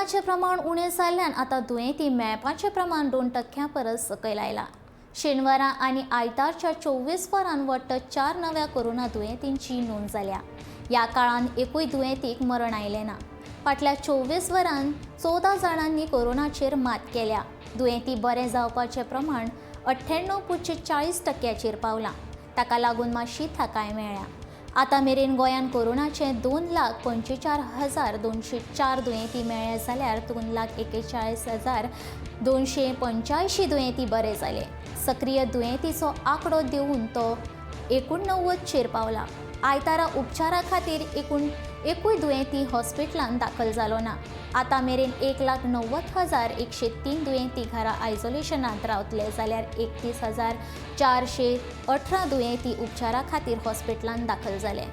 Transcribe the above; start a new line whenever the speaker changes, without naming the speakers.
कोरोनाचें प्रमाण उणें जाल्ल्यान आतां दुयेंती मेळपाचें प्रमाण 2% परस सकयल आयलां. शेनवारा आनी आयतारच्या 24 वरां वट्ट 4 नव्या कोरोना दुयेंतींची नोंद जाल्या. ह्या काळांत एकूय दुयेंतीक मरण आयलें ना. फाटल्या 24 वरांत 14 जाणांनी कोरोनाचेर मात केल्या. दुयेंती बरें जावपाचें प्रमाण 98.40%चेर पावलां. ताका लागून मातशी थाकाय मेळ्ळ्या. आतां मेरेन गोंयांत कोरोनाचे 2,45,204 दुयेंती मेळ्ळे जाल्यार 2,41,285 दुयेंती बरे जाले. सक्रीय दुयेंतीचो आंकडो देंवून तो 89चेर पावला. आयतारा उपचारा खातीर एकूण एकूय दुयेंती हॉस्पिटलांत दाखल जालो ना. आतां मेरेन 1,90,103 दुयेंती घरा आयसोलेशनांत रावतले जाल्यार 31,418 दुयेंती उपचारा खातीर हॉस्पिटलांत दाखल जाले.